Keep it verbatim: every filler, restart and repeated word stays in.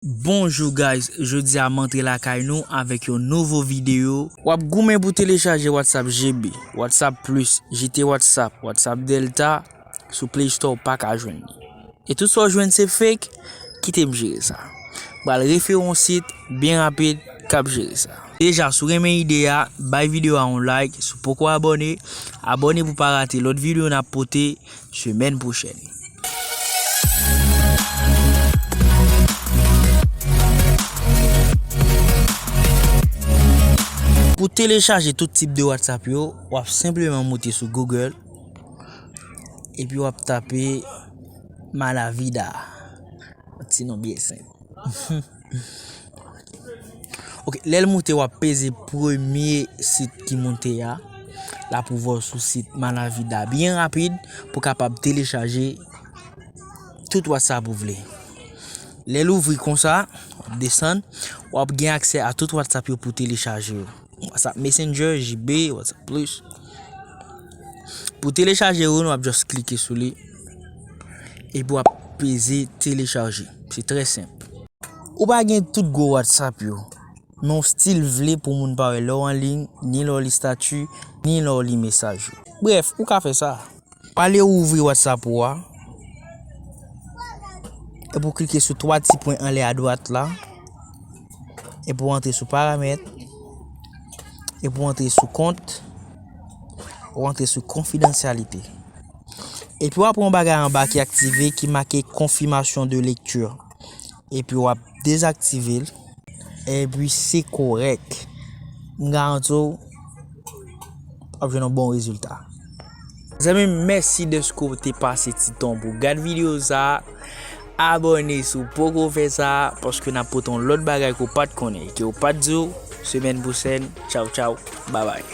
Bonjou guys, jodi a m antre lakay nou avèk yon nouvo videyo. W ap goumen pou telechaje WhatsApp G B, WhatsApp Plus, J T WhatsApp, WhatsApp Delta, sou Play Store w pa ka jwenn li. E tout sa w jwenn se fake, kite m jere sa. M pral refere yon sit byen rapid k ap jere sa. Deja, si w renmen ide a, bay videyo a yon like, si w poko abòne, abòne pou w pa rate lòt videyo n ap pote semèn pwochèn. Pou telechaje tout tip de WhatsApp yo, w ap senpleman moute sou Google, epi w ap tape Malavida. Yon ti non byen senp. Ok, lè l moute, w ap peze premye sit ki moute a. L ap ouvè w sou sit Malavida byen rapid pou w kapab telechaje tout WhatsApp ou vle. Lè l ouvri konsa, w ap desann, w ap gen aksè a tout WhatsApp yo pou telechaje yo. WhatsApp Messenger, J B, WhatsApp Plus. Pou telechaje yo, nou ap just klike sou li. Epi w ap peze telechaje. Se trè senp. Ou pa gen tout gwo WhatsApp yo, men w still vle pou moun pa wè lè w anliy, ni lè w li estati, ni lè w li mesaj yo. Brèf, ou ka fè sa. Prale ouvri WhatsApp ou a. Epi w klike sou twa ti pwen anlè adwat la. Epi w antre sou paramèt. Epi w antre sou kont. Ou antre sou konfidansyalite. Epi w ap wè yon bagay anba ki aktive ki make confirmation de lecture. Epi w ap dezaktive l. Epi se kòrèk. M garanti w, w ap jwenn yon bon rezilta. Zanmi m, mèsi dèske w te pase ti tan pou w gad videyo sa a. Abòne si w poko fè sa, paske n ap pote yon lòt bagay ke w pa t konnen, ke w pa t di w. Semèn pwochèn, tchaw, tchaw, babay.